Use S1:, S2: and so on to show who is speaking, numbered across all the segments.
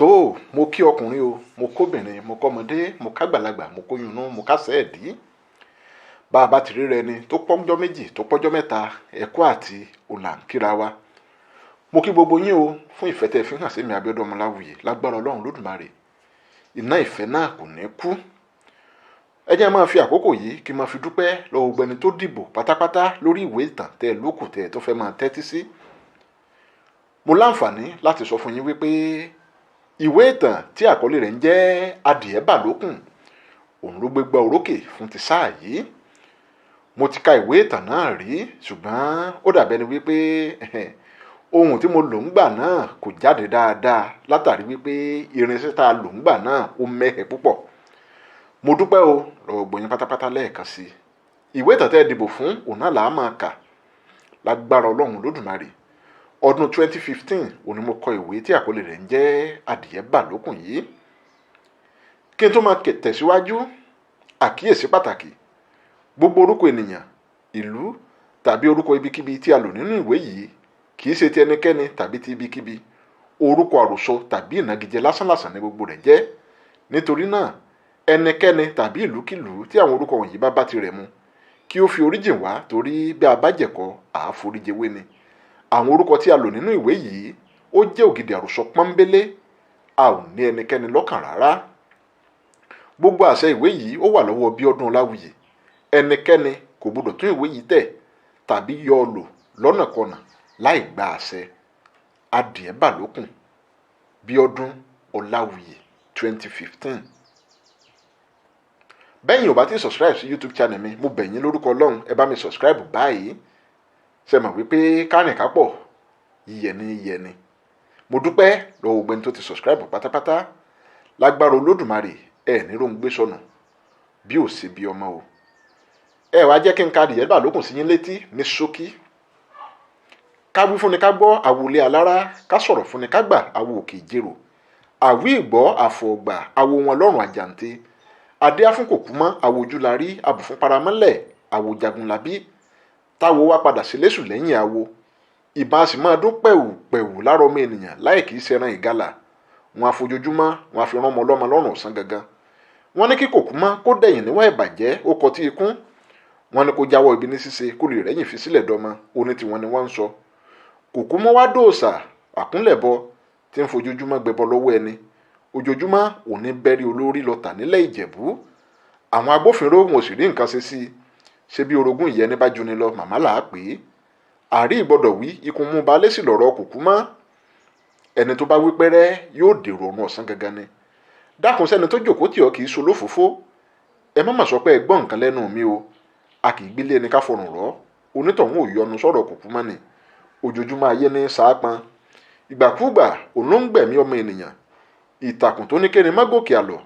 S1: Tó mo kí ọkùnrin o, mo kóbìnrin, mo kọ́mọdé, mo kágbàlagbà, mo kóyunnú, mo kásẹ̀ ẹ̀dí. Bá a bá ti ríra ẹni tó pọ́jọ́ méjì tó pọ́jọ́ mẹ́ta, ẹ̀kú àti ọ̀là ń kíra wa. Mo kí gbogbo yín o fún ìfẹ́ tẹ́ ẹ fi hàn sí mi, Abíọ́dún Ọmọláwuyì. Lágbára Ọlọ́run Lódùmarè, iná ìfẹ́ náà kò ní kú. Ẹ jẹ́ máa fi àkókò yìí kí n máa fi dúpẹ́ lọ́wọ́ gbogbo ẹni tó dìbò pátápátá lórí ìwé ìtàn tẹ́ ẹ lókù tẹ́ ẹ tó fẹ́ máa tẹ́tí sí. Mo láǹfààní láti sọ fún yín wípé ìwé ìtàn tí àkọlé rẹ̀ ń jẹ́ Adìẹ Bà Lókùn, òun ló gbégbá orókè fún ti sáà yìí. Mo ti ka ìwé ìtàn náà rí, ṣùgbọ́n ó dàbí ẹni wípé ohun tí mo lò ń gbà náà kò jáde dáadáa, látàrí wípé irinṣẹ́ tá a lò ń gbà náà ó mẹ́hẹ púpọ̀. Mo dúpẹ́ o lọ́wọ́ gbogbo yín pátápátá lẹ́ẹ̀kan sí i. Ìwé ìtàn tẹ́ ẹ dìbò fún, òun náà là á máa kà lágbára Ọlọ́run Lódùmarè. Ọdún 2015 òun ni mo kọ ìwé tí àkọlé rẹ̀ ń jẹ́ Adìẹ Bà Lókùn yìí. Kí n tó máa tẹ̀síwájú, àkíyèsí pàtàkì: gbogbo orúkọ ènìyàn, ìlú tàbí orúkọ ibikíbi tí a lò nínú ìwé yìí kì í ṣe ti ẹnikẹ́ni tàbí ti ibikíbi. Orúkọ àròsọ tàbí ìnagijẹ lásánlàsàn ní gbogbo rẹ̀ jẹ́. Nítorí náà, ẹnikẹ́ni tàbí ìlúkìlú tí àwọn orúkọ wọ̀nyí bá bá tirẹ̀ mu, kí ó fi oríjìn wá, torí bí a bá jẹ̀kọ, àá foríjewé ni. Àwọn orúkọ tí a lò nínú ìwé yìí ó jẹ́ ògidì àròsọ pọ́nbélé, a ò ní ẹnikẹ́ni lọ́kàn rárá. Gbogbo àṣẹ ìwé yìí ó wà lọ́wọ́ Bíọ́dún Ọláwuyì. Ẹnikẹ́ni kò gbọdọ̀ tún ìwé yìí tẹ̀ tàbí yọ ọ lò lọ́nàkọnà láì gba àṣẹ. Adìẹ Bà Lókùn, Bíọ́dún Ọláwuyì, 2015. Bẹ́yìn ò bá ti subscribe sí YouTube channel mi, mo bẹ̀ yín lórúkọ Ọlọ́run, ẹ bá mi subscribe báyìí. Ṣe mọ̀ wípé kárìn kápọ̀ yíyẹni yíyẹni. Mo dúpẹ́ lọ́wọ́ gbogbo ẹni tó ti subscribe pátápátá. Lágbára Olódùmarè, ẹ ní ròǹgbé gbé sọnù bí ò sí bí ọmọ o. Ẹ wá jẹ́ kí n ka Adìẹ Bà Lókùn sí yín létí ní ṣókí. Ká wí fúnni ká gbọ́, àwòlé alára; ká sọ̀rọ̀ fúnni ká gbà, àwo òkè ìjérò; àwí ìgbọ́ àfọ̀ọ̀gbà, àwo wọn lọ́rùn àjàǹtẹ. Adé afúnkòkú mọ́, àwo ojúlarí; abùfún paramọ́lẹ̀, àwo jagunlabí. Táwo wá padà sí lẹ́sù lẹ́yìn àwo. Ìbọn a sì máa dún pẹ̀wù pẹ̀wù lára ọmọ ènìyàn láì kìí ṣẹran ìgalà. Wọn àfojoojúmọ́ wọn àfi rán ọmọ ọlọ́mọ lọ́rùn ọ̀sán gangan. Wọn ní kí kòkú mọ́ kó dẹ̀yìn níwá ìbàjẹ́, ó kọtí ikún. Wọn ní kó jáwọ́ ibi ní ṣíṣe kó lè rẹ́yìn fi sílẹ̀ dọ́mọ, oní tiwọn ni wọ́n ń sọ. Kòkú mọ́ wá dòòṣà àkúnlẹ̀bọ tí ń fojoojúmọ́ gbẹbọ lọ́wọ́ ẹni. Ojoojúmọ́ òní bẹ́rí olórí lọ tà nílẹ̀ Ìjẹ̀bú. Àwọn agbófinró wọn ò sì rí nǹkan ṣe sí i. Ṣe bí orogún ìyẹn ní bá juni lọ, màmá là á pè é. Àrí ìgbọ́dọ̀ wí ikùn mú balẹ̀ sí lọ̀rọ̀ kòkú mọ́. Ẹni tó bá wí pẹ́rẹ́ yóò dèrò ọ̀run ọ̀sán gangan ni. Dákun, sẹ́ni tó jòkó tì ọ́ kì í so lófòófó. Ẹ má mà sọ pé ẹ gbọ́ nǹkan lẹ́nu mi o. A kì í gbélé ẹni ká fọrùn rọ́. Onítọ̀hún ò yọnu sọ̀rọ̀ kòkú mọ́ ni. Ojoojúmọ́ ayé ní sáápọn. Ìgbàkúùgbà òun ló ń gbẹ̀mí ọmọ ènìyàn. Ìtàkùn tó ní kérin má gòkè àlọ́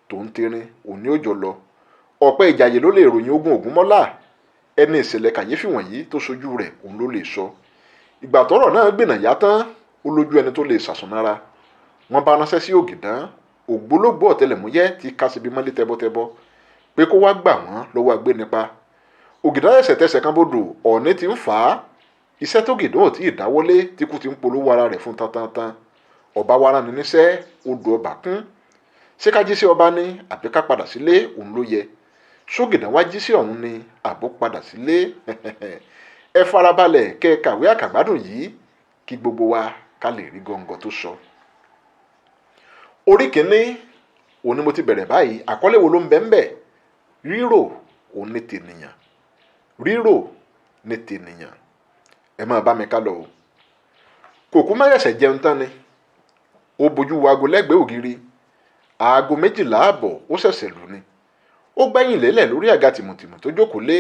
S1: tó ń terin òní òjò lọ. Ọ̀pẹ ìjàyè ló lè ròyìn ogun Ògúnmọ́lá. Ẹni ìṣẹ̀lẹ̀ kàyéfì wọ̀nyí tó ṣojú rẹ̀, òun ló lè sọ. Ìgbà tọ́rọ̀ náà gbìnà yá tán, ó lójú ẹni tó lè ṣàsùnnára. Wọ́n bá ránṣẹ́ sí Ògìdán, ògbólógbòó ọ̀tẹlẹ̀múyẹ́ ti kásìbí mọ́lé tẹbọtẹbọ, pé kó wá gbà wọ́n lọ́wọ́ agbénipa. Ògìdán ẹsẹ̀ tẹsẹ̀ kan bodò, Ọ̀ọ̀ni ti ń fà á. Iṣẹ́ tó Gìdán ò tí ì dáwọ́lé tí kú ti ń polówó ara rẹ̀ fún tantantan. Ọba wa rán ni níṣẹ́, odò ọba kún. Ṣé ká jí sí ọba ní àbí ká padà sílé, òun ló yẹ. Ṣógìdán wá jí sí ọ̀hún ni àbó padà sílé? Ẹ farabalẹ̀ kẹ́ ẹ kàwé àkàgbádùn yìí kí gbogbo wa ká lè rí gọ́ngọ́ tó sọ. Orí kìíní òun ni mo ti bẹ̀rẹ̀ báyìí. Àkọlé wo ló ń bẹ ń bẹ̀? Rírò òun ní tènìyàn. Rírò ní tènìyàn. Ẹ máa bá mi ká lọ o. Kòkú má ṣẹ̀ṣẹ̀ jẹun tán ni. Ó bójú wo aago lẹ́gbẹ̀ẹ́ ògiri. Aago 12:30 ó ṣẹ̀ṣẹ̀ lù ni. Ó gbẹ́yìn lélẹ̀ lórí àga tìmùtìmù tó jókòó lé.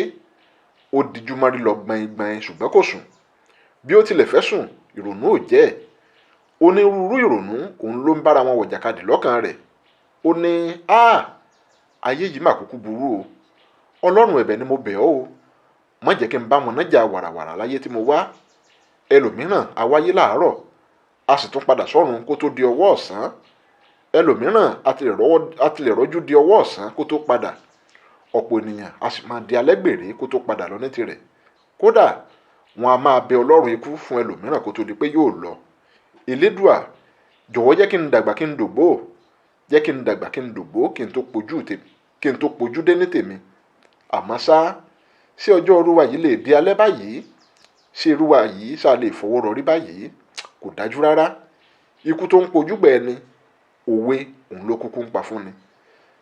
S1: Ó dijú mọ́rí lọ gbọ̀ngbọ̀n, ṣùgbọ́n kò sùn. Bí ó tilẹ̀ fẹ́ sùn, ìrònú ò jẹ́ ẹ̀. Onírúurú ìrònú òun ló ń bára wọn wọ̀jàkadì lọ́kàn rẹ̀. Ó ní, "Á, ayé yìí mà kúkú burú o. Ọlọ́run, ẹ̀bẹ̀ ni mo bẹ̀ ọ́ o. Má jẹ́ kí n bá wọn nájà wàràwàrà láyé tí mo wá. Ẹlòmíràn á wáyé láàárọ̀, a sì tún padà sọ́run kó tó di ọwọ́ ọ̀sán. Ẹlòmíràn á tilẹ̀ rọ́jú di ọwọ́ ọ̀sán kó tó padà. Ọ̀pọ̀ ènìyàn a sì máa di alẹ́ gbèrè kó tó padà lọ ní tirẹ̀. Kódà wọn a máa bẹ Ọlọ́run ikú fún ẹlòmíràn kó tó di pé yóò lọ. Elédùà, Jọ̀wọ́ jẹ́ kí n dàgbà kí n dògbó, jẹ́ kí n dàgbà kí n dògbó, kí n tó pojú dé ní tèmi. Àmọ́ ṣá, ṣé ọjọ́ irú wa yìí lè di alẹ́ báyìí? Ṣé irú wa yìí ṣá lè fọwọ́ rọrí báyìí? Kò dájú rárá. Ikú tó ń pojú gbẹ ni òwe òun ló kúkú ń pa fún ni.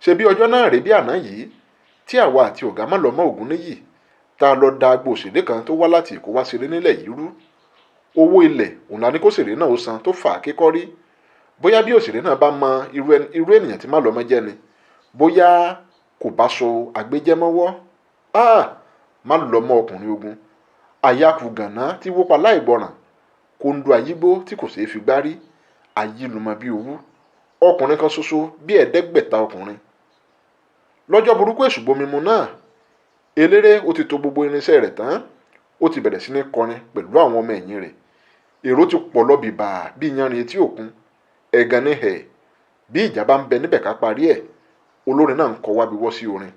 S1: Ṣe bí ọjọ́ náà rèé bí àná yìí tí àwa àti ọ̀gá Málọmọ́ Ògúnníyì tá a lọ da agbo òṣèré kan tó wá láti Èkó wá ṣeré nílẹ̀ yìí rú. Owó ilẹ̀ òun la ní kó ṣèré náà ó san tó fà á kékọ́rí. Bóyá bí òṣèré náà bá mọ irú ènìyàn tí Málọmọ́ jẹ́ ni, bóyá kò bá so agbéjẹ́mọ́wọ́. Málọmọ́ ọkùnrin ogun, àyàkù gànà tí wó pa láìgbọràn, kóńdó ayígbó tí kò ṣeé fi gbárí, ayílumọ bí owú, ọkùnrin kan ṣoṣo bí 500 ọkùnrin. Lọ́jọ́ burúkú èṣù gbomimu náà, eléré ó ti to gbogbo irinṣẹ́ rẹ̀ tán, ó ti bẹ̀rẹ̀ sí ní kọrin pẹ̀lú àwọn ọmọ ẹ̀yìn rẹ̀. Èrò ti pọ̀ lọ bìbà bí iyanrìn etí òkun. Ẹ̀gàn ni hẹ̀, bí ìjà bá ń bẹ níbẹ̀ ká parí ẹ̀. Olórin náà ń kọ wábi wọ́ sí orin.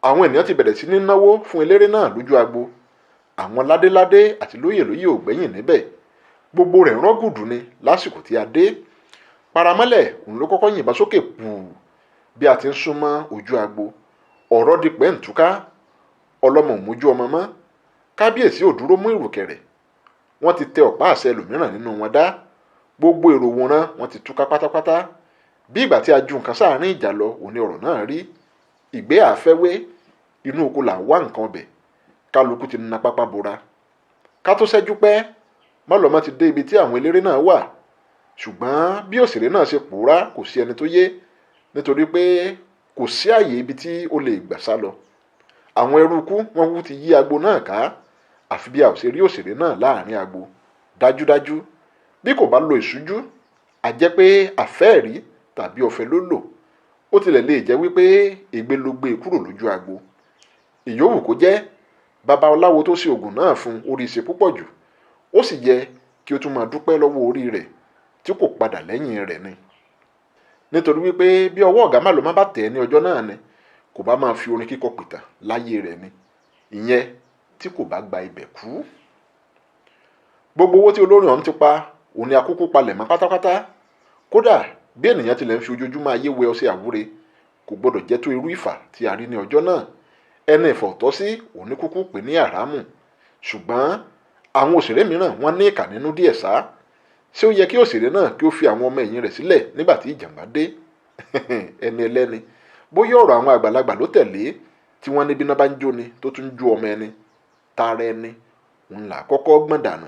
S1: Àwọn ènìyàn ti bẹ̀rẹ̀ sí ní náwó fún eléré náà lójú agbo. Àwọn ládéládé àti lóyèlóyè ò gbẹ́yìn níbẹ̀. Gbogbo rẹ̀ ń rọ́gùdù ni lásìkò tí a dé. Paramọ́lẹ̀ òun ló kọ́kọ́ yìnbọn sókè pù bí a ti ń súnmọ́ ojú agbo. Ọ̀rọ̀ di pẹ́ǹtúká. Ọlọ́mọ ò mójú ọmọ mọ́. Kábíyèsí ò dúró mú ìrùkẹ̀rẹ̀. Wọ́n ti tẹ ọ̀pá àṣẹ ẹlòmíràn nínú wọn dá. Gbogbo èrò wòran wọ́n ti túká pátápátá. Bí ìgbà tí a ju nǹkan sáàárín ìjà lọ òun ni ọ̀rọ̀ náà rí. Ìgbé àfẹ́wé, inú oko là ń wá nǹkan ọbẹ̀. Kálukú ti na pápá bora. Ká tó ṣẹ́jú pẹ́, Málọmọ́ ti dé ibi tí àwọn eléré náà wà. Ṣùgbọ́n bí òṣèré náà ṣe pòórá kò sí ẹni tó yé, nítorí pé kò sí àyè ibi tí ó lè gbà sá lọ. Àwọn eruku wọn kúkú ti yí agbo náà ká, àfi bí a ò ṣe rí òṣèré náà láàrin agbo. Dájúdájú, bí kò bá lo ìṣújú, a jẹ́ pé àfẹ́ẹ̀rí tàbí ọ̀fẹ́ ló lò. Ó tilẹ̀ lè jẹ́ wípé ègbé ló gbé e kúrò lójú agbo. Ìyówù kó jẹ́, babaláwo tó ṣe ògùn náà fún orí ṣe púpọ̀ jù. Ó sì yẹ kí ó tún máa dúpẹ́ lọ́wọ́ orí rẹ̀ tí kò padà lẹ́yìn rẹ̀ ni. Nítorí wípé bí ọwọ́ ọ̀gá Málọmọ́ bá tẹ̀ ẹ́ ní ọjọ́ náà ni, kò bá máa fi orin kíkọ pìtàn láyé rẹ̀ ni. Ìyẹn tí kò bá gba ibẹ̀ kú. Gbogbo owó tí olórin ọ̀hún ti pa òun ni akúkú palẹ̀ mọ́ pátápátá. Kódà bí ènìyàn tilẹ̀ ń fi ojoojúmọ́ ayé wẹ ọṣẹ àwúre, kò gbọdọ̀ jẹ́ tó irú ìfà tí a rí ní ọjọ́ náà. Ẹni ìfọ̀tọ́ sí òun ní kúkú pè ní àràmù. Ṣùgbọ́n àwọn òṣèré mìíràn wọ́n ní ìkà nínú díẹ̀ sá. Ṣé ó yẹ kí òṣèré náà kí ó fi àwọn ọmọ ẹ̀yìn rẹ̀ sílẹ̀ nígbà tí ìjàmbá dé? Ẹni ẹlẹ́ni. Bóyá ọ̀rọ̀ àwọn àgbàlagbà ló tẹ̀lé tí wọ́n ní bí iná bá ń jóni tó tún ń jó ọmọ ẹni, tara ẹni, òun là kọ́kọ́ gbọ̀n dànù.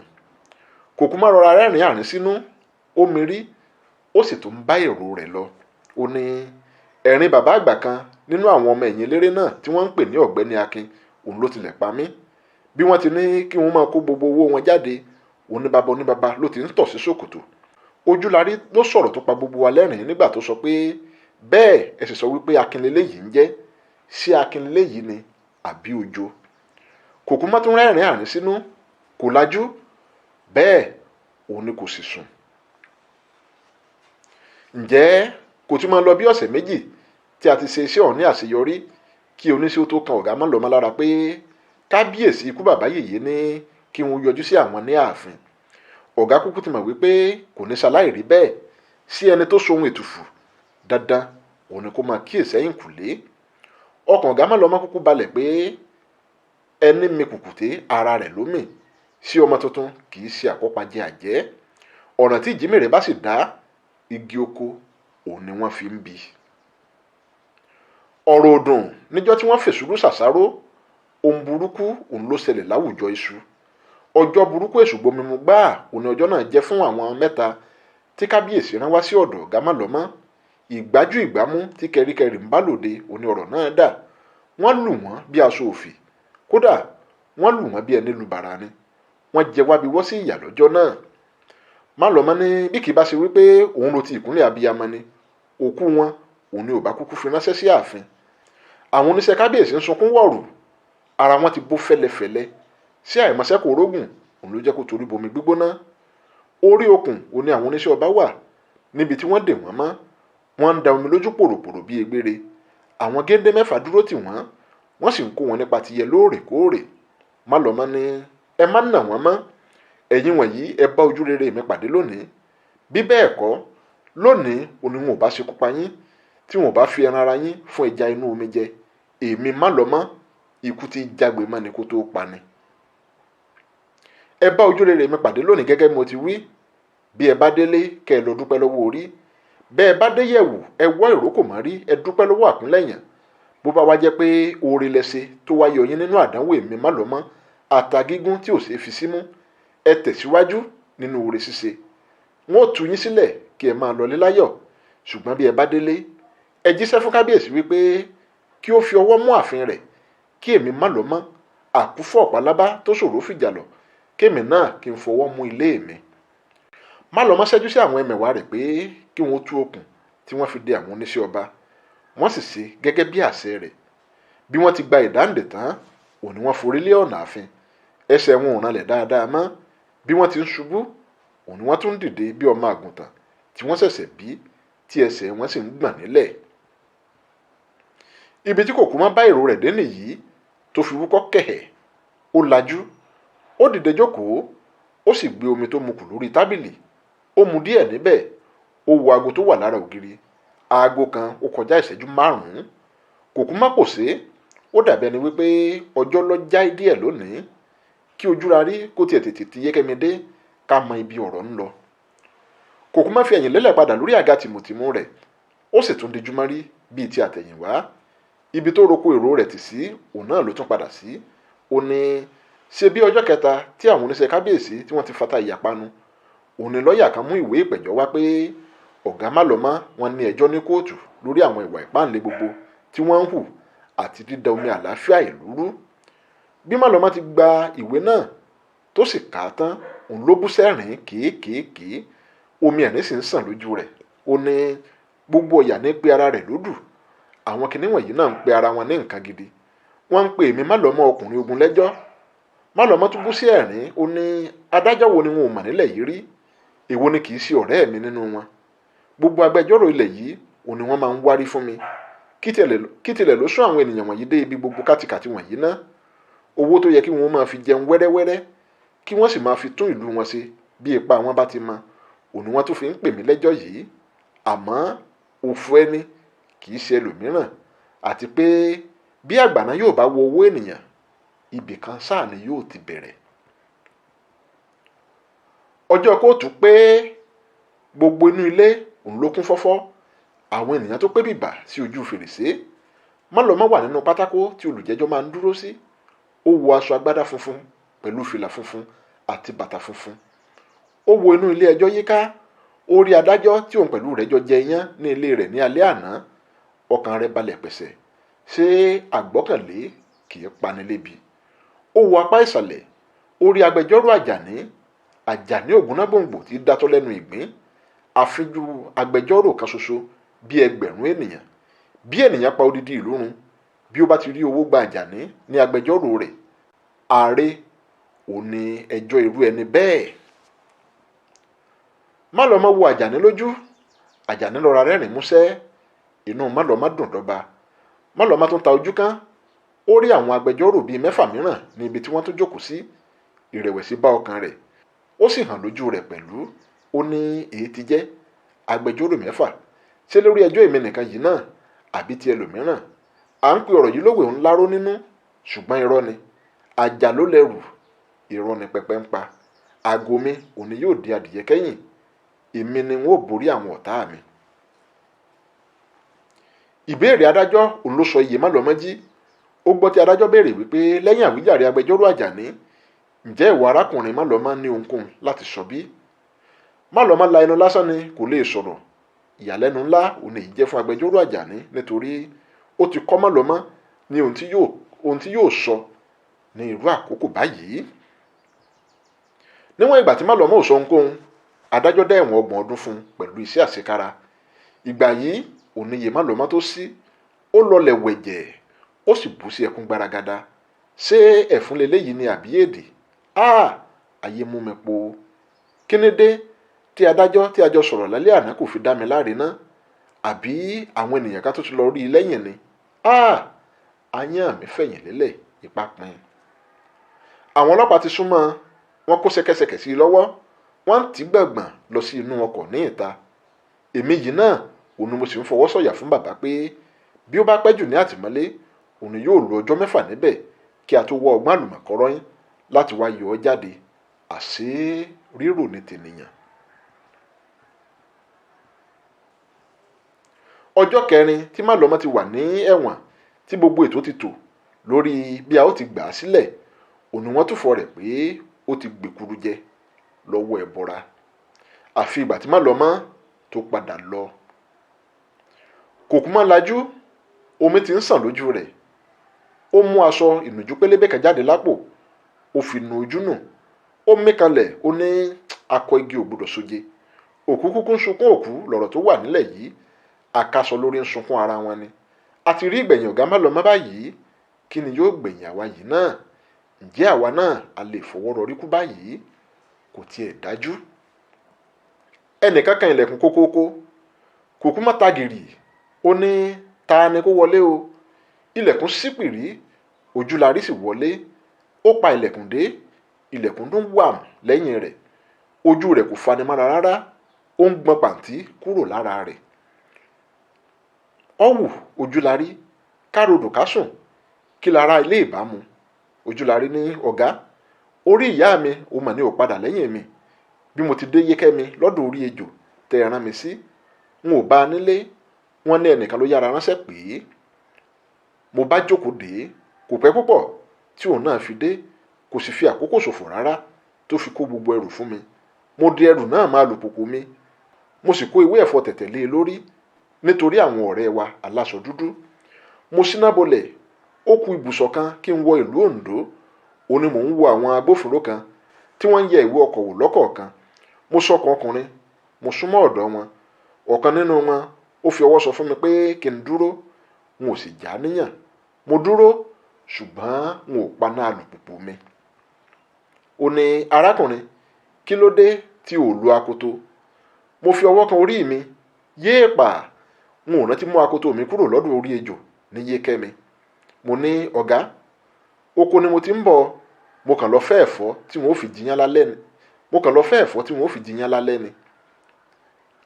S1: Kòkú má rọra rẹ́rìn-ín àrín sínú, ó mirí, ó sì tún bá èrò rẹ̀ lọ. Ó ní ẹ̀rín bàbá àgbà kan nínú àwọn ọmọ ẹ̀yìn eléré náà tí wọ́n ń pè ní Ọ̀gbẹ́ni Akin, òun ló tilẹ̀ pa mí. Bí wọ́n ti ní kí wọ́n máa kó gbogbo owó wọn jáde, oníbaba oníbaba ló ti ń tọ̀ sí ṣòkòtò. Ojúlarí ló sọ̀rọ̀ tó pa gbogbo wa lẹ́rìn-ín nígbà tó sọ pé bẹ́ẹ̀ ẹ sì sọ wípé Akin leléyìí ń jẹ́. Ṣé Akin leléyìí ni àbí ojo? Kòkú má tún rẹ́rìn-ín àrín sínú, kò lajú, bẹ́ẹ̀ òun ni kò sì sùn. Ǹjẹ́ kò tún máa lọ bí ọ̀sẹ̀ méjì tí a ti ṣe iṣẹ́ ọ̀hún ní àṣeyọrí kí oníṣẹ́ tó kan ọ̀gá Málọmọ́ lára pé kábíyèsí ikú bàbá yèyé ní kí wọ́n yọjú sí àwọn ní ààfin. Ọ̀gá kúkú ti mọ̀ wípé kò ní ṣaláì rí bẹ́ẹ̀. Sí ẹni tó sohun ètùfù, dandan òun ni kó máa kíyèsí ẹ̀yìnkùlé. Ọkàn ọ̀gá Málọmọ́ kúkú balẹ̀ pé ẹni mi kùkùté ara rẹ̀ ló mì. Sí ọmọ tuntun kì í ṣe àkọ́pàjẹ àjẹ́. Ọ̀nà tí ìjímèrè bá sì dá, igi oko òun ni wọ́n fi ń bi. Ọ̀rọ̀ òdùn níjọ́ tí wọ́n fèsúrú ṣàṣàrò, ohun burúkú òun ló ṣẹlẹ̀ láwùjọ iṣu. Ọjọ́ burúkú èṣù gbomimu gbáà òun ni ọjọ́ náà jẹ́ fún àwọn mẹ́ta tí kábíyèsí rán wá sí ọ̀dọ̀ ọ̀gá Málọmọ́. Ìgbájú ìgbámú tí kẹríkẹrí ń bá lòde òun ni ọ̀rọ̀ náà dà. Wọ́n lù wọ́n bí aṣọ òfì. Kódà wọ́n lù wọ́n bí ẹni lu bàrà ni. Wọ́n jẹ wábi wọ́ sí ìyà lọ́jọ́ náà. Málọmọ́ ní bí kì í bá ṣe wípé òun ro ti ìkúnlẹ̀ abiyamọ ni, òkú wọn òun ni ò bá kúkú fi ránṣẹ́ sí ààfin. Àwọn oníṣẹ́ kábíyèsí ń sunkún wọ̀rù. Ara wọn ti bó fẹ́lẹ́fẹ́lẹ́. Sí àìmọṣẹ́ kò rógùn òun ló jẹ́ kó torí bomi gbígbóná. Orí okùn òun ni àwọn oníṣẹ́ ọba wà níbi tí wọ́n dè wọ́n mọ́. Wọ́n ń da omi lójú pòròpòrò bí egbére. Àwọn géńdé mẹ́fà dúró tì wọ́n, wọ́n sì ń kó wọn nípa tiyẹ lóòrèkóòrè. Málọmọ́ ní ẹ má nà wọ́n mọ́. Ẹ̀yin wọ̀nyí ẹ bá ojú rere mi pàdé lónìí. Bí bẹ́ẹ̀ kọ́, lónìí òní wọn ò bá ṣekú pa yín, tí wọn ò bá fi ẹran ara yín fún ẹja inú omi jẹ. Èmi má lọ mọ́, ikú tí jágbe mọ́ ni kó tó pa ni. Ẹ bá ojúrere mi pàdé lónìí gẹ́gẹ́ bí mo ti wí. Bí ẹ bá délé, kẹ́ ẹ lọ dúpẹ́ lọ́wọ́ orí. Bẹ́ ẹ bá dé yẹ̀wù, ẹ wọ́ ìrókò mọ́ rí, ẹ dúpẹ́ lọ́wọ́ àkúnlẹ̀yàn. Bó bá wá jẹ́ pé oore lẹ ṣe tó wá yọ yín nínú àdánwò èmi má lọ mọ́, ata gígún tí ò ṣeé fi símú, ẹ tẹ̀síwájú nínú oore ṣíṣe. Wọn ò tú yín sílẹ̀ kí ẹ máa lọlé láyọ̀. Ṣùgbọ́n bí ẹ bá délé, ẹ jíṣẹ́ fún kábíyèsí wípé kí ó fi ọwọ́ mú ààfin rẹ̀, kí èmi má lọ mọ́, àkúfọ̀ pálábá tó ṣòro fìjà lọ, kémi náà kí n fọwọ́ mú ilé mi. Má lọ mọ́ ṣẹ́jú sí àwọn ẹmẹ̀wà rẹ̀ pé kí wọ́n tú okùn tí wọ́n fi de àwọn oníṣẹ́ ọba. Wọ́n sì ṣe gẹ́gẹ́ bí àṣẹ rẹ̀. Bí wọ́n ti gba ìdáǹdè tán, òní wọ́n forí lé ọ̀nà ààfin. Ẹsẹ̀ wọn ò ranlẹ̀ dáadáa mọ́. Bí wọ́n ti ń ṣubú, òní wọ́n tún dìde bí ọmọ àgùntàn tí wọ́n ṣẹ̀ṣẹ̀ bí, tí ẹsẹ̀ wọn sì ń gbọ̀n nílẹ̀. Ibi tí kòkú mọ́ bá èrò rẹ̀ dé nìyí tó fi wúkọ́ kẹ̀hẹ̀. Ó lajú, ó dìde jókòó, ó sì gbé omi tó mu kù lórí tábìlì. Ó mu díẹ̀ níbẹ̀, ó wo aago tó wà lára ògiri. Aago kan ó kọjá ìṣẹ́jú 5. Kòkú má pòṣé, ó dàbí ẹni wípé ọjọ́ lọ já díẹ̀ lónìí. Kí ojúra rí kó tiẹ̀ tètè ti Yékẹ́mi dé ká mọ ibi ọ̀rọ̀ ń lọ. Kòkú má fi ẹ̀yìn lélẹ̀ padà lórí àga tìmùtìmù rẹ̀, ó sì tún dijú mọ́rí bíi ti àtẹ̀yìnwá. Ibi tó roko èrò rẹ̀ tì sí, òun náà ló tún padà sí. Ó ní ṣe bí ọjọ́ kẹta tí àwọn oníṣẹ́ kábíyèsí tí wọ́n ti fata ìyàpanu, òun ni lọ́ọ̀yà kan mú ìwé ìpẹ̀jọ́ wá pé ọ̀gá má lọ mọ́ wọn ní ẹjọ́ ní kóòtù lórí àwọn ìwà ìpáǹle gbogbo tí wọ́n ń hù àti dídá omi àlàáfíà ìlú rú. Bí má lọ mọ́ ti gba ìwé náà tó sì kà á tán, òun ló bú sẹ́rìn kéékèèké, omi ẹ̀rín sì ń sàn lójú rẹ̀. Ó ní gbogbo ọ̀yà ní pé ara rẹ̀ lódù. Àwọn kinní wọ̀nyí náà ń pe ara wọn ní nǹkan gidi. Wọ́n ń pe èmi má lọ mọ́ ọkùnrin ogun lẹ́jọ́. Má lọ mọ́ tún bú sí ẹ̀rín. Ó ní adájọ́ wo ni wọn ò mọ̀ nílẹ̀ yìí rí? Èwo ni kì í ṣe ọ̀rẹ́ mi nínú wọn? Gbogbo agbẹjọ́rò ilẹ̀ yìí òun ni wọ́n máa ń wárí fún mi. Kí tilẹ̀ ló sún àwọn ènìyàn wọ̀nyí dé ibi gbogbo kátikàti wọ̀nyí ná? Owó tó yẹ kí wọ́n máa fi jẹun wẹ́rẹ́wẹ́rẹ́, kí wọ́n sì máa fi tún ìlú wọn ṣe bí ipa wọn bá ti mọ, òun ni wọ́n tún fi ń pè mí lẹ́jọ́ yìí. Àmọ́ òfò ẹni kì í ṣe ẹlòmíràn, àti pé bí àgbàná yóò bá wo owó ènìyàn, ibì kan sáà ni yóò ti bẹ̀rẹ̀. Ọjọ́ kóòtù pé gbogbo inú ilé òun ló kún fọ́fọ́. Àwọn ènìyàn tó pé bìbà sí ojú fèrèsé. Má lọ mọ́ wà nínú pátákó tí olùjẹ́jọ́ máa ń dúró sí. Ó wọ aṣọ agbádá funfun pẹ̀lú fìlà funfun àti bàtà funfun. Ó wo inú ilé ẹjọ́ yíká. Ó rí adájọ́ tí òun pẹ̀lú rẹ̀ jọ jẹ iyán ní ilé rẹ̀ ní alẹ́ àná. Ọkàn rẹ̀ balẹ̀ pẹ̀sẹ̀. Ṣé àgbọ́kànlé kì í pani lébi? Ó wo apá ìsàlẹ̀. Ó rí agbẹjọ́rò Àjàní, Àjàní Ògúnnágbòǹgbò tí dátọ́ lẹ́nu ìgbín. Àfinjú agbẹjọ́rò kan ṣoṣo bí ẹgbẹ̀rún ènìyàn. Bí ènìyàn pa odidi ìlú run, bí ó bá ti rí owó gba Àjàní ní agbẹjọ́rò rẹ̀, ààrẹ ò ní ẹjọ́ irú ẹni bẹ́ẹ̀. Má lọ mọ́ wo Àjàní lójú. Àjàní lọ́ra rẹ́rìn músẹ́. Inú má lọ má dùn dọ́ba. Má lọ má tún ta ojú kán. Ó rí àwọn agbẹjọ́rò bíi 6 mìíràn ní ibi tí wọ́n tún jókòó sí. Ìrẹ̀wẹ̀sì bá ọkàn rẹ̀, ó sì hàn lójú rẹ̀ pẹ̀lú. Ó ní èyí ti jẹ́ agbẹjọ́rò 6. Ṣé lórí ẹjọ́ èmi nìkan yìí náà àbí ti ẹlòmíràn? À ń pe ọ̀rọ̀ yìí lówe ńlá ró nínú, ṣùgbọ́n irọ́ ni. Àjà ló lẹ́rù, irọ́ ni pẹpẹ ń pa. Aago mi òní yóò di adìyẹ kẹ́yìn. Èmi ni wọn ò borí àwọn ọ̀tá mi. Ìbéèrè adájọ́ òun ló sọ iye má lọ mọ́ jí. Ó gbọ́ tí adájọ́ béèrè wípé lẹ́yìn àwíjàre agbẹjọ́rò Àjàní, ǹjẹ́ ìwọ arákùnrin má lọ mọ́ ní ohunkóhun láti sọ bí? Má lọ mọ́ la ẹnu lásán ni kò lè sọ̀rọ̀. Ìyàlẹ́nu ńlá òun èyí jẹ́ fún agbẹjọ́rò Àjàní nítorí ó ti kọ́ má lọ mọ́ ní ohun tí yóò sọ ní irú àkókò báyìí. Níwọ̀n ìgbà tí má lọ mọ́ ò sọ ohunkóhun, adájọ́ dá ẹ̀wọ̀n 30 ọdún fún un pẹ̀lú iṣẹ́ àṣekára. Ìgbà yìí òun níye má lọ mọ́ tó sí, ó lọlẹ̀ wẹ̀jẹ̀, ó sì bú sí ẹkún gbaragada. Ṣé ẹ̀fún leléyìí ni àbí èdè? Áà, ayé mú mi po. Kí ni dé tí adájọ́ tí a jọ sọ̀rọ̀ lálẹ́ àná kò fi dá mi láre ná? Àbí àwọn ènìyàn ká tó ti lọ rí i lẹ́yìn ni? Áà, ayán mi fẹ̀yìn lélẹ̀, ipá pin. Àwọn ọlọ́pàá ti súnmọ́, wọ́n kó ṣẹ̀kẹ̀ṣẹ̀kẹ̀ sí i lọ́wọ́, Wọ́n ń tì gbọ̀ngbọ̀n lọ sí inú ọkọ̀ ní ìta. Èmi yìí náà òun ni mo sì ń fọwọ́ sọ̀yà fún bàbá pé bí ó bá pẹ́ jù ní àtìmọ́lé, òun yóò lo ọjọ́ 6 níbẹ̀ kí a tó wọ ọgbọ́n àlùmọ̀kọ́rọ́yìn láti wá yọ ọ́ jáde. Àṣé rírò ní tènìyàn. Ọjọ́ kẹrin tí Málọmọ́ ti wà ní ẹ̀wọ̀n tí gbogbo ètò ti tò lórí bí a ó ti gbà á sílẹ̀, òun ni wọ́n túfọ̀ rẹ̀ pé ó ti gbèkuru jẹ lọ́wọ́ ẹbọra. Àfi ìgbà tí Málọmọ́ tó padà lọ. Kòkú mọ́ lajú, omi ti ń sàn lójú rẹ̀. Ó mú aṣọ ìnùjú pélébé kan jáde lápò, ó fi nu ojú nù. Ó mí kanlẹ̀, ó ní akọ igi ò gbọdọ̀ soje. Òkú kúkú ń sunkún òkú lọ̀rọ̀ tó wà nílẹ̀ yìí. Àkàsọ̀ lórí ń sunkún ara wọn ni. A ti rí ìgbẹ̀yìn ọ̀gá Málọmọ́ báyìí. Kí ni yóò gbẹ̀yìn àwa yìí náà? Ǹjẹ́ àwa náà a lè fọwọ́ rọrí kú báyìí? Kò tiẹ̀ dájú. Ẹnìkan kan ilẹ̀kùn kókóókó. Kòkú má tagìrì. Ó ní ta ni kó wọlé o? Ilẹ̀kùn ṣí pìrí, Ojúlarí sì wọlé. Ó pa ilẹ̀kùn dé, ilẹ̀kùn dún wàm lẹ́yìn rẹ̀. Ojú rẹ̀ kò fanimọ́ra rárá, ó ń gbọn pàǹtí kúrò lára rẹ̀. Ọ̀wù Ojúlarí, ká rodò ká sùn, kí lára ilé ìbámu. Ojúlarí ní ọ̀gá, orí ìyá mi ò mọ̀ ní ò padà lẹ́yìn mi. Bí mo ti dé Yékẹ́mi lọ́dọ̀ orí ejò tẹ́ ẹ rán mi sí, n ò bá a nílé. Wọ́n ní ẹnìkan ló yára ránṣẹ́ pé mo bá jókòó dé. Kò pẹ́ púpọ̀ tí òun náà fi dé, kò sì fi àkókò ṣòfò rárá tó fi kó gbogbo ẹrù fún mi. Mo di ẹrù náà máa lùpùpù mi, mo sì kó ìwé ẹ̀fọ́ tẹ̀tẹ̀ lé e lórí nítorí àwọn ọ̀rẹ́ wa aláṣọ dúdú. Mo ṣíná bolẹ̀, ó ku ibùsọ̀ kan kí n wọ ìlú Oǹdó. Ó ní mò ń wo àwọn agbófinró kan tí wọ́n ń yẹ ìwé ọkọ̀ wò lọ́kọ̀ọ̀kan. Mo sọkàn ọkùnrin, mo súnmọ́ ọ̀dọ̀ wọn. Ọ̀kan nínú wọn ó fi ọwọ́ sọ fún mi pé kí n dúró, n ò sì já níyàn. Mo dúró, ṣùgbọ́n n ò paná alùpùpù mi. Ó ní arákùnrin, kí ló dé tí ò lu akoto? Mo fi ọwọ́ kan orí mi, yéèpà, n ò rántí mú akoto mi kúrò lọ́dọ̀ orí ejò ní Yékẹ́mi. Mo ní ọ̀gá, oko ni mo ti ń bọ̀, mo kàn lọ fẹ́ ẹ̀fọ́ tí wọn ó fi jiyán lálẹ́ ni. Mo kàn lọ fẹ́ ẹ̀fọ́ tí wọn ó fi jiyán lálẹ́ ni.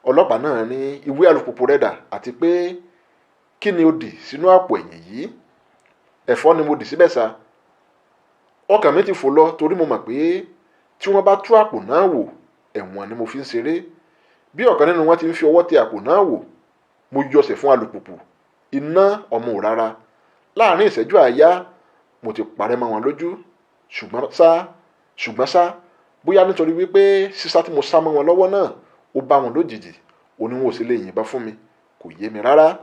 S1: Ọlọ́pàá náà ní ìwé alùpùpù rẹ̀ dà àti pé kí ni ó dì sínú àpò ẹ̀yìn yìí? Ẹ̀fọ́ ni mo dì síbẹ̀ sá. Ọkàn mi ti fò lọ torí mo mọ̀ pé tí wọ́n bá tú àpò náà wò, ẹ̀wọ̀n ni mo fi ń ṣeré. Bí ọ̀kan nínú wọn ti ń fi ọwọ́ tẹ àpò náà wò, mo yọsẹ̀ fún alùpùpù, iná ọmọ ò rárá. Láàárín ìṣẹ́jú àáyá, mo ti parẹ́ mọ́ wọn lójú. Ṣùgbọ́n ṣá, bóyá nítorí wípé sísá tí mo sá mọ́ wọn lọ́wọ́ náà ó bá wọn lójijì, ó ní wọn ò sì lè yìnbọn fún mi, kò yé mi rárá.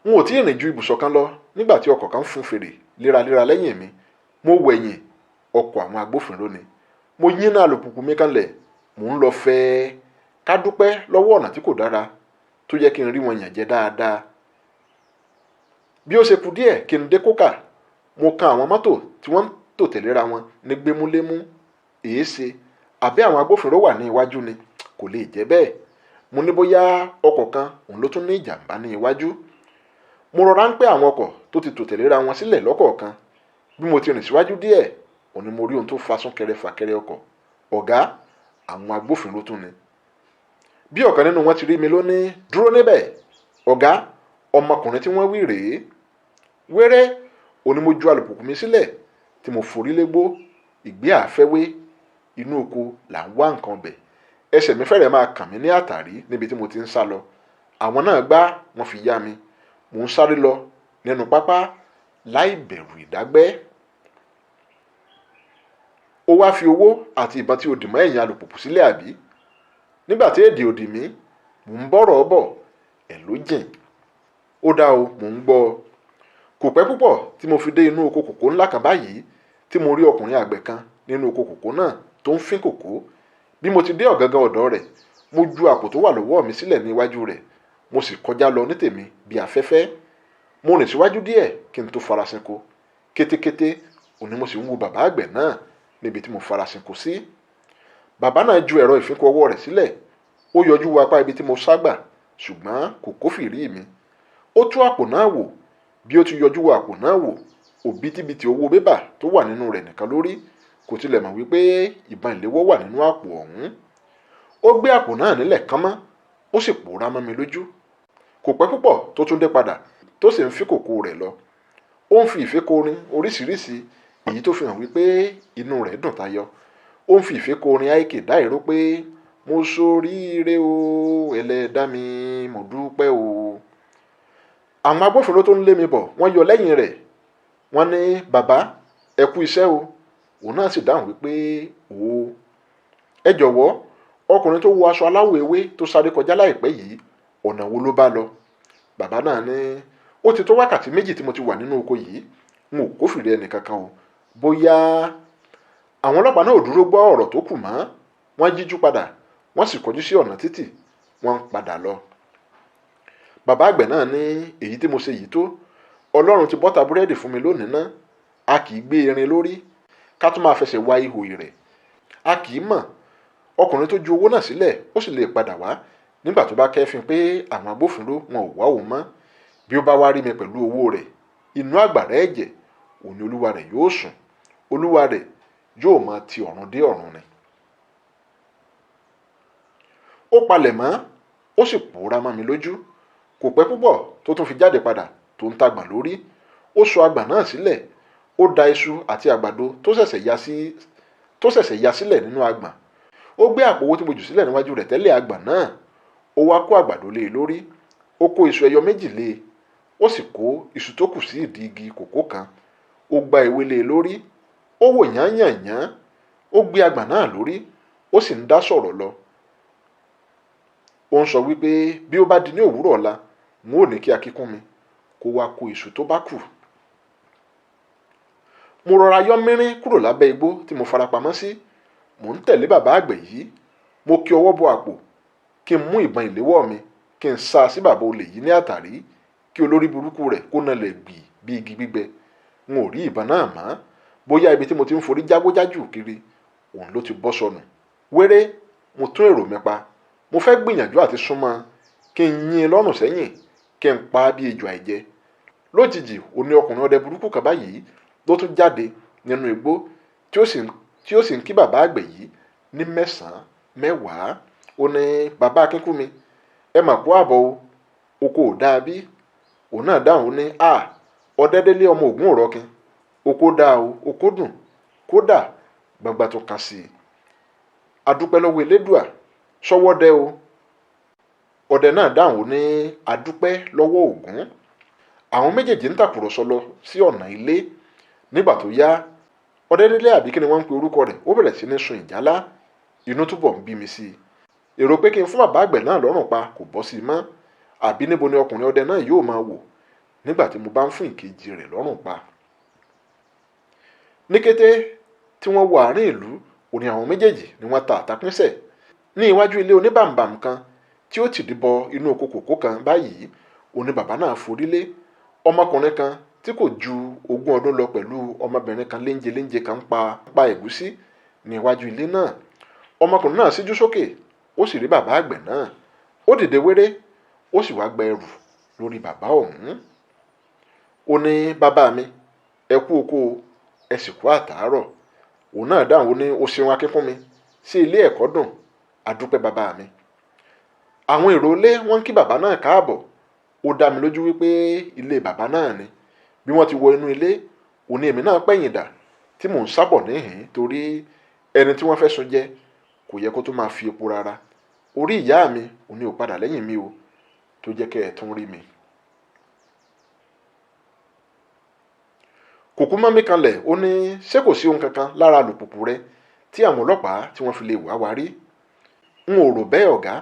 S1: N ò tí ì rìn ju ibùsọ̀ kan lọ nígbà tí ọkọ̀ kan fún fèrè léraléra lẹ́yìn mi. Mo wẹ̀yìn, ọkọ̀ àwọn agbófinró ni. Mo yínná alùpùpù mi kanlẹ̀, mò ń lọ fẹ́ẹ́. Ká dúpẹ́ lọ́wọ́ ọ̀nà tí kò dára tó yẹ kí n rí wọn yàn jẹ dáadáa. Bí ó ṣe kù díẹ̀ kí n dé Kókà, mo kan àwọn mọ́tò tí wọ́n ń tò tẹ̀léra wọn ní gbémúlémú. Èéṣe, àbí àwọn agbófinró wà ní iwájú ni? Kò lè jẹ́ bẹ́ẹ̀. Mo ní bóyá ọkọ̀ kan òun ló tún ní ìjàmbá ní iwájú. Mo rọra ń pẹ́ àwọn ọkọ̀ tó ti tò tẹ̀léra wọn sílẹ̀ lọ́kọ̀ọ̀kan. Bí mo ti rìn síwájú díẹ̀, òun ni mo rí ohun tó fa súnkẹrẹ fàkẹrẹ ọkọ̀. Ọ̀gá, àwọn agbófinró tún ni. Bí ọ̀kan nínú wọn ti rí mi ló ní dúró níbẹ̀. Ọ̀gá, ọmọkùnrin tí wọ́n wí rèé. Wéré, òun ni mo ju alùpùpù mi sílẹ̀ tí mo forí légbó. Ìgbé àfẹ́wé, inú oko là ń wá nǹkan ọbẹ̀. Ẹsẹ̀ mi fẹ́rẹ̀ máa kàn mí ní àtàrí níbi tí mo ti ń sá lọ. Àwọn náà gbá, wọ́n fi yá mi. Mò ń sáré lọ nínú pápá láì bẹ̀rù ìdágbẹ́. Ó wá fi owó àti ìbọn tí ó dì mọ́ ẹ̀yìn alùpùpù sílẹ̀ àbí? Nígbà tí èdè òdì mí, mò ń bọ̀rọ̀ bọ̀, ẹ̀ ló jìn. Ó dá o, mò ń gbọ́. Kò pẹ́ púpọ̀ tí mo fi dé inú oko kòkó ńlá kan báyìí tí mo rí ọkùnrin àgbẹ̀ kan nínú oko kòkó náà tó ń fín kòkó. Bí mo ti dé ọ̀gangan ọ̀dọ̀ rẹ̀, mo ju àpò tó wà lọ́wọ́ mi sílẹ̀ ní iwájú rẹ̀, mo sì kọjá lọ ní tèmi bí afẹ́fẹ́. Mo rìn síwájú díẹ̀ kí n tó farasinko. Kétékété òní mo sì ń wo bàbá àgbẹ̀ náà níbi tí mo farasinko sí. Bàbá náà ju ẹ̀rọ ìfínkù ọwọ́ rẹ̀ sílẹ̀. Ó yọjú wo apá ibi tí mo sá gbà, ṣùgbọ́n kò kófìrí mi. Ó tú àpò náà wò. Bí ó ti yọjú wo àpò náà wò, òbítíbitì owó bébà tó wà nínú rẹ̀ nìkan lórí. Kò tilẹ̀ mọ̀ wípé ìbọn ìléwọ́ wà nínú àpò ọ̀hún. Ó gbé àpò náà nílẹ̀ kánmọ́, ó sì pòórá mọ́ mi lójú. Kò pẹ́ púpọ̀ tó tún dé padà, tó sì ń fi kòkó rẹ̀ lọ. Ó ń fi ìfẹ́kọrin oríṣiríṣi, èyí tó fi hàn wípé inú rẹ̀ dùn tayọ. Ó ń fi ìfẹ́kọrin àìkè dá ìró pé mo ṣoríire o, ẹlẹ́dàá mi, mo dúpẹ́ o. Àwọn agbófinró tó ń lé mi bọ̀ wọ́n yọ lẹ́yìn rẹ̀. Wọ́n ní bàbá ẹ kú iṣẹ́ o. Òun náà sì dáhùn wípé o. Ẹ jọ̀wọ́, ọkùnrin tó wọ aṣọ aláwọ̀ ewé tó sáré kọjá láìpẹ́ yìí, ọ̀nà wo ló bá lọ? Bàbá náà ní ó ti tó wákàtí 2 tí mo ti wà nínú oko yìí, n ò kófìrí ẹnì kankan o. Bóyá àwọn ọlọ́pàá náà ò dúró gbọ́ ọ̀rọ̀ tó kù mọ́, wọ́n jíjú padà, wọ́n sì kọjú sí ọ̀nà títì, wọ́n ń padà lọ. Bàbá àgbẹ̀ náà ní èyí tí mo ṣe yìí tó, Ọlọ́run ti bọ́ta búrẹ́dì fún mi lónìí ná. A kì í gbé erin lórí, ká tún máa fẹsẹ̀ wa ihò ìrẹ̀. A kì í mọ̀, ọkùnrin tó ju owó náà sílẹ̀ ó sì lè padà wá nígbà tó bá kẹ́fín pé àwọn agbófinró wọn ò wá òun mọ́. Bí ó bá wá rí mi pẹ̀lú owó rẹ̀, inú àgbàrá ẹ̀jẹ̀ òní olúwa rẹ̀ yóò sùn, olúwa rẹ̀ yóò máa ti ọ̀run dé ọ̀run ni. Ó palẹ̀ mọ́, ó sì pòórá mọ́ mi lójú. Kò pẹ́ púpọ̀ tó tún fi jáde padà tó ń tagbà lórí. Ó sọ àgbà náà sílẹ̀, ó da iṣu àti àgbàdo tó ṣẹ̀ṣẹ̀ ya sílẹ̀ nínú àgbà. Ó gbé àpò owó tí mo jù sílẹ̀ níwájú rẹ̀ tẹ́lẹ̀ àgbà náà. Ó wá kó àgbàdo lé e lórí. Ó kó iṣu ẹyọ 2 lé e. Ó sì kó iṣu tó kù sí ìdí igi kòkó kan. Ó gba ewé lé e lórí. Ó wò yányànyán. Ó gbé àgbà náà lórí. Ó sì ń dá sọ̀rọ̀ lọ. Ó ń sọ wípé bí ó bá di ní òwúrọ̀ ọ̀la, n ó ní kí akíkún mi kó wá kó iṣu tó bá kù. Mo rọra yọ́ mínrín kúrò lábẹ́ igbó tí mo farapamọ́ sí. Mò ń tẹ̀lé bàbá àgbẹ̀ yìí. Mo kí ọwọ́ bọ àpò kí n mú ìbọn ìléwọ́ mi, kí n sá sí bàbá olè yìí ní àtàrí, kí olórí burúkú rẹ̀ kó nalẹ̀ gbì bí igi gbígbẹ. N ò rí ìbọn náà mọ́. Bóyá ibi tí mo ti ń forí jágbójájù kiri, òun ló ti bọ́ sọnù. Wéré, mo tún èrò mi pa. Mo fẹ́ gbìyànjú àti súnmọ́ kí n yín lọ́rùn sẹ́yìn, kí n pa á bí ejò àìjẹ. Lójijì, ó ní ọkùnrin ọdẹ burúkú kan báyìí ló tún jáde nínú igbó tí ó sì ń kí bàbá àgbẹ̀ yìí ní 9, 10. Ó ní bàbá Akínkúnmi, ẹ mà kú àbọ̀ o, oko ò dáa bí? Òun náà dáhùn ó ní à, Ọdẹ́délé ọmọ Ògún òrọ́kin, oko dáa o, oko dùn, kódà gbangba tó kà sí i. Adúpẹ́ lọ́wọ́ Elédùà, sọ́wọ́ dẹ o. Ọdẹ náà dáhùn ó ní adúpẹ́ lọ́wọ́ Ògún. Àwọn méjèèjì ń tàkùrọ̀sọ lọ sí ọ̀nà ilé. Nígbà tó yá, Ọdẹ́délé àbí kí ni wọ́n ń pe orúkọ rẹ̀, ó bẹ̀rẹ̀ sí ní sun ìjálá. Inú túbọ̀ ń bí mi sí i. Èrò pé kí n fún bàbá àgbẹ̀ náà lọ́rùn pa kò bọ́ sí i mọ́. Àbí níbo ni ọkùnrin ọdẹ náà yóò máa wò nígbà tí mo bá ń fún ìkejì rẹ̀ lọ́rùn pa? Ní kété tí wọ́n wọ àárín ìlú, òní àwọn méjèèjì ni wọ́n ta àtàpínsẹ̀ ní iwájú ilé oníbàǹbàm kan tí ó tìdí bọ inú oko kòkó kan báyìí. Òní bàbá náà forí lé. Ọmọkùnrin kan tí kò ju 20 ọdún lọ pẹ̀lú ọmọbìnrin kan léńje léńje kan ń pa ẹ̀gúsí ní iwájú ilé náà. Ọmọkùnrin náà síjú sókè, ó sì rí bàbá àgbẹ̀ náà. Ó dìde wéré, ó sì wá gba ẹrù lórí bàbá ọ̀hún. Ó ní bàbá mi, ẹ kú oko, ẹ sì kú àtàárọ̀. Òun náà dáhùn ó ní o ṣeun Akínkúnmi, sí ilé ẹ̀kọ́ dùn, adúpẹ́ bàbá mi. Àwọn èrò ilé wọ́n ń kí bàbá náà káàbọ̀. Ó dá mi lójú wípé ilé bàbá náà ni. Bí wọ́n ti wọ inú ilé, òní èmi náà pẹ̀yìn dà tí mò ń sábọ̀ níhìn-ín torí ẹni tí wọ́n fẹ́ sun jẹ kò yẹ kó tó máa fi epo rárá. Orí ìyá mi òní ò padà lẹ́yìn mi o, tó jẹ́ kẹ́ ẹ tún rí mi. Kòkú mọ́ mi kanlẹ̀, ó ní ṣé kò sí ohun kankan lára alùpùpù rẹ tí àwọn ọlọ́pàá tí wọ́n fi lè wá wa rí? N ò rò bẹ́ẹ̀ ọ̀gá,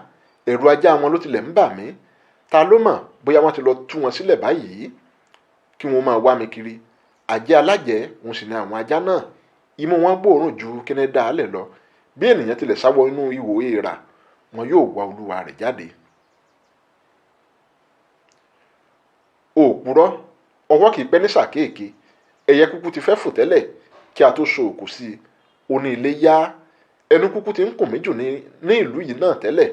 S1: ẹ̀rù ajá wọn ló tilẹ̀ ń bà mí. Ta ló mọ̀ bóyá wọ́n ti lọ tú wọn sílẹ̀ báyìí kí wọ́n máa wá mi kiri. Àjẹ́ alájẹ́ òun sì ni àwọn ajá náà. Imú wọn gbóòórùn ju kíní dáálẹ̀ lọ. Bí ènìyàn tilẹ̀ sá wọ inú ihò èèrà, wọn yóò wá olúwa rẹ̀ jáde. Òpùrọ́, ọwọ́ kì í pẹ́ ní sàkéèké. Ẹyẹ kúkú ti fẹ́ fò tẹ́lẹ̀ kí a tó so òkú sí i. Ó ní ilé yá. Ẹnu kúkú ti ń kùn mí jù ní ìlú yìí náà tẹ́lẹ̀.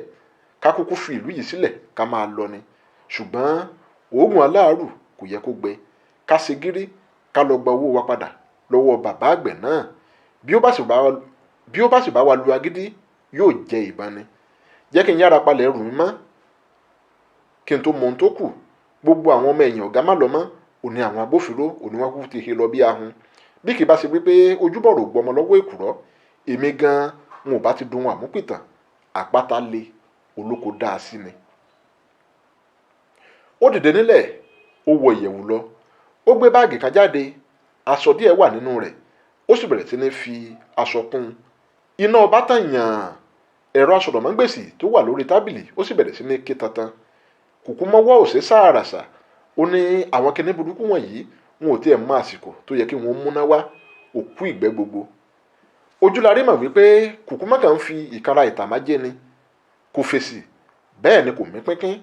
S1: Ká kúkú fi ìlú yìí sílẹ̀ ká máa lọ ni. Ṣùgbọ́n òògùn aláàrù kò yẹ kó gbẹ. Ká ṣe gírí, ká lọ gba owó wa padà lọ́wọ́ bàbá àgbẹ̀ náà. Bí ó bá sì bá wa lu agídí, yóò jẹ ìbọn ni. Jẹ́ kí n yára palẹ̀ ẹrù mi mọ́ kí n tó mọ ohun tó kù. Gbogbo àwọn ọmọ ẹ̀yìn ọ̀gá má lọ mọ́, òní àwọn agbófinró òní wọn kúkú ti he lọ bí ahun. Bí kì bá ṣe wípé ojúbọ̀rọ̀ gbọmọ lọ́wọ́ èkùrọ́, èmi gan-an n ò bá ti dun àmúpìtàn. Àpáta le, olóko dáa sí ni. Ó dìde nílẹ̀, ó wọ ìyẹ̀wù lọ. Ó gbé báàgì kan jáde, aṣọ díẹ̀ wà nínú rẹ̀, ó sì bẹ̀rẹ̀ sí ní fi aṣọ kún un. Iná ọba tàn yàn, ẹ̀rọ asọ̀rọ̀mágbèsì tó wà lórí tábìlì ó sì bẹ̀rẹ̀ sí ní ké tantan. Kùkúmọ́ wọ́ òṣè sàràsà, ó ní àwọn kinní burúkú wọ̀nyí wọn ò tiẹ̀ mọ àsìkò tó yẹ kí wọ́n múná wá, òkú ìgbẹ́ gbogbo. Ojúlarí mọ̀ wípé Kùkúmọ́ kan ń fi ìkanra ìtàmájé ni, kò fèsì, bẹ́ẹ̀ ni kò mí pínpín.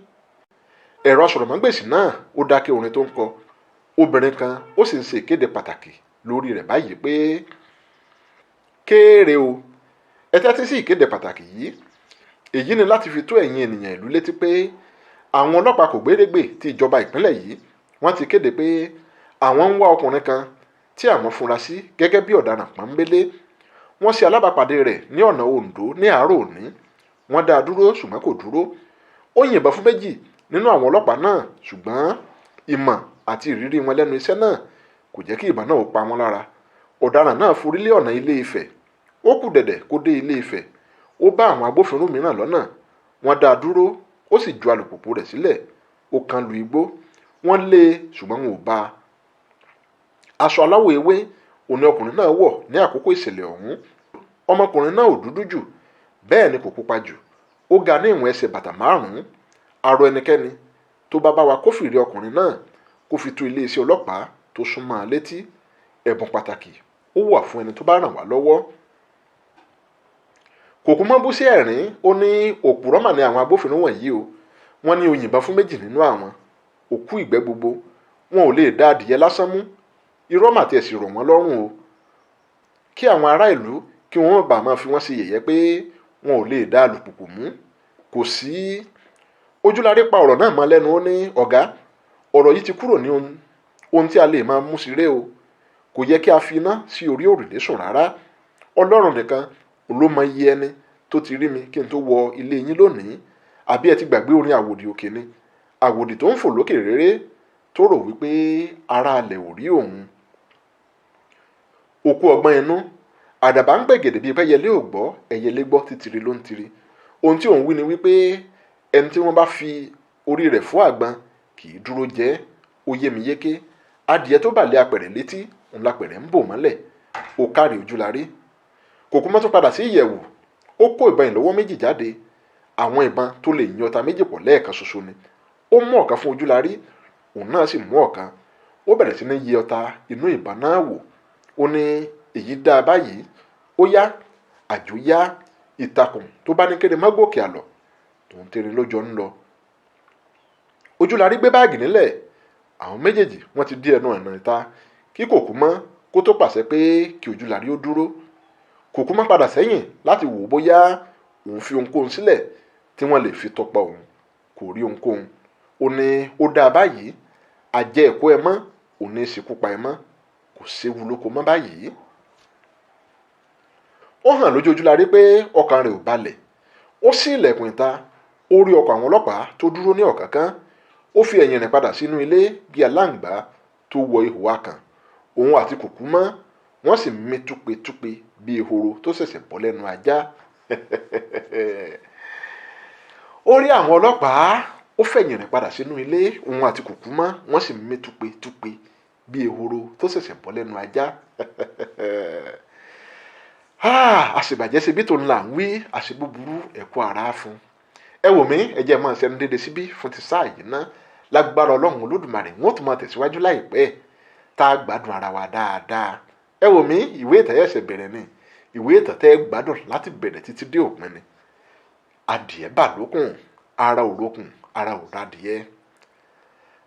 S1: Ẹ̀rọ asọ̀rọ̀mágbèsì náà ó dákẹ́ orin tó ń kọ. Obìnrin kan ó sì ń ṣe ìkéde pàtàkì lórí rẹ̀ báyìí pé kéèrè o, ẹ tẹ́tí sí ìkéde pàtàkì yìí. Èyí ni láti fi tó ẹ̀yin ènìyàn ìlú létí pé àwọn ọlọ́pàá kò gbérégbè ti ìjọba ìpínlẹ̀ yìí wọ́n ti kéde pé àwọn ń wá ọkùnrin kan tí àwọn fura sí gẹ́gẹ́ bí ọ̀daràn pọ́nbélé. Wọ́n ṣe alábàápàdé rẹ̀ ní ọ̀nà Oǹdó ní àárọ̀ òní. Wọ́n dá a dúró ṣùgbọ́n kò dúró. Ó yìnbọn fún méjì nínú àwọn ọlọ́pàá náà, ṣùgbọ́n ìmọ̀ àti ìrírí wọn lẹ́nu iṣẹ́ náà kò jẹ́ kí ìbọn náà ó pa wọ́n lára. Ọ̀daràn náà forí lé ọ̀nà Ilé Ifẹ̀. Ó kù dẹ̀dẹ̀ kó dé Ilé Ifẹ̀. Ó bá àwọn agbófinró mìíràn lọ́nà. Wọ́n dá a dúró, ó sì ju alùpùpù rẹ̀ sílẹ̀. Ó kan lu igbó. Wọ́n lé e ṣùgbọ́n wọn ò bá a. Aṣọ aláwọ̀ ewé òní ọkùnrin náà wọ̀ ní àkókò ìṣẹ̀lẹ̀ ọ̀hún. Ọmọkùnrin náà ò dúdú jù, bẹ́ẹ̀ ni kò pupa jù. Ó ga ní ìwọ̀n ẹsẹ̀ bàtà 5. Arọ ẹnikẹ́ni tó bá bá wa kófìrí ọkùnrin náà kó fi tó iléeṣẹ́ ọlọ́pàá tó súnmọ́ a létí. Ẹ̀bùn pàtàkì ó wà fún ẹni tó bá ràn wá lọ́wọ́. Kùkúmọ́ bú sí ẹ̀rín, ó ní òpùrọ́ mà ní àwọn agbófinró wọ̀nyí o. Wọ́n ní ó yìnbọn fún méjì nínú àwọn. Òkú ìgbẹ́ gbogbo, wọn ò lè dá adìyẹ lásán mú. Irọ́ mà tiẹ̀ sì rọ̀ wọ́n lọ́rùn o. Kí àwọn ará ìlú kí wọ́n bá máa fi wọ́n ṣe yẹ̀yẹ́ pé wọn ò lè dá alùpùpù mú. Kò sí. Ojúlarí pa ọ̀rọ̀ náà mọ́ lẹ́nu, ó ní ọ̀gá, ọ̀rọ̀ yìí ti kúrò ní ohun tí a lè máa mú ṣeré o. Kò yẹ kí a fi iná sí orí òrùlé sùn rárá. Ọlọ́run nìkan ló mọ iye ẹni tó ti rí mi kí n tó wọ ilé yín lónìí. Àbí ẹ ti gbàgbé orin àwòdì òkè ni? Àwòdì tó ń fò lókè réré tó rò wípé ara alẹ̀ ò rí òun. Òkú ọgbọ́n inú, àdàbà ń gbẹ̀gẹ̀dẹ̀ bíi pẹ́yẹlé ò gbọ́, ẹyẹlé gbọ́ títìrì ló ń tiri. Ohun tí òun wí ni wípé ẹni tí wọ́n bá fi orí rẹ̀ fọ́ àgbọn kì í dúró jẹ́. Ó yé mi yéké. Adìẹ tó bà lé apẹ̀rẹ̀ létí, òun lápẹ̀rẹ̀ ń bò mọ́lẹ̀. Ó kárí Ojúlarí. Kùkúmọ́ tún padà sí ìyẹ̀wù. Ó kó ìbọn ìlọ́wọ́ méjì jáde. Àwọn ìbọn tó lè yan ọta méjì pọ̀ lẹ́ẹ̀kan ṣoṣo ni. Ó mú ọ̀kan fún Ojúlarí, òun náà sì mú ọ̀kan. Ó bẹ̀rẹ̀ sí ní yẹ ọta inú ìbọn náà wò. Ó ní èyí dáa báyìí. Ó yá, àjò yá, ìtàkùn tó bá ní kéré má gòkè àlọ̀, tòun tèrè ló jọ ń lọ. Ojúlarí gbé báàgì nílẹ̀. Àwọn méjèèjì wọ́n ti dé ẹnu ọ̀nà ìta kí Kùkúmọ́ kó tó pàṣẹ pé kí Ojúlarí ó dúró. Kùkúmọ́ padà sẹ́yìn láti wò ó bóyá òun fi ohunkóhun sílẹ̀ tí wọ́n lè fi tọpa òun. Kò rí ohunkóhun. Ó ní ó dáa báyìí, àjẹ ẹ̀kọ́ ẹ mọ́, òun ní í ṣekú pa ẹ mọ́. Kò séwu lóko mọ́ báyìí. Ó hàn lójú Ojúlarí pé ọkàn rẹ̀ ò balẹ̀. Ó ṣí ilẹ̀kùn ìta, ó rí ọkọ̀ àwọn ọlọ́pàá tó dúró ní ọ̀kánkán. Ó fi ẹ̀yìn rìn padà sínú ilé bí aláǹgbá tó wọ ihò akàn. Òun àti Kùkúmọ́ wọ́n sì mí túpetúpe bí ehoro tó ṣẹ̀ṣẹ̀ bọ́ lẹ́nu ajá. Ó rí àwọn ọlọ́pàá, ó fẹ̀yìn rìn padà sínú ilé. Òun àti Kùkúmọ́ wọ́n sì mí túpetúpe bí ehoro tó ṣẹ̀ṣẹ̀ bọ́ lẹ́nu ajá. Àṣebàjẹ́ ṣe bí tòun là ń wí, àṣebúburú ẹ̀kọ́ ara fún. Ẹ wò mí, ẹ jẹ́ máa ṣẹnu dédé síbí fún ti sáà yìí ná. Lágbára Ọlọ́run Olódùmarè, wọ́n tún máa tẹ̀síwájú láìpẹ́ tá a gbádùn ara wa dáadáa. Ẹ wò mí, ìwé ìtàn ẹ̀ṣẹ̀ bẹ̀rẹ̀ ni. Ìwé ìtàn tẹ́ ẹ gbádùn láti bẹ̀rẹ̀ títí dé òpin ni. Adìẹ bà lókùn, ara ò rókun, ara ò rádìẹ.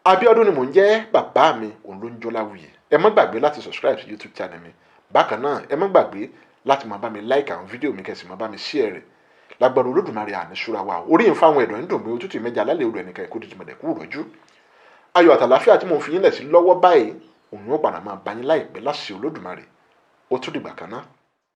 S1: Abíọ́dún ni mò ń jẹ́, bàbá mi òun ló ń jọláwuyì. Ẹ má gbàgbé láti subscribe sí YouTube channel mi. Bákan náà, ẹ má gbàgbé láti máa bá mi like àwọn fídíò mi, kẹ́sì máa bá mi share rẹ̀. Lágbára Olódùmarè àní ṣúra wa. Orí ń fáwọn ẹ̀dọ̀ ń dùn mí, òtútù ìmẹ́jà alálẹ̀ odò ẹnìkan ẹ̀kọ́ dídì mọ̀dẹ̀kú rọ̀jú. Ayọ̀ àtàláfíà tí mò ń fi yín lẹ̀ sí lọ́wọ́ báyìí, òun yóò padà máa bá yín láìpẹ́ láṣẹ Olódùmarè. Ó tún dìgbà kan náà.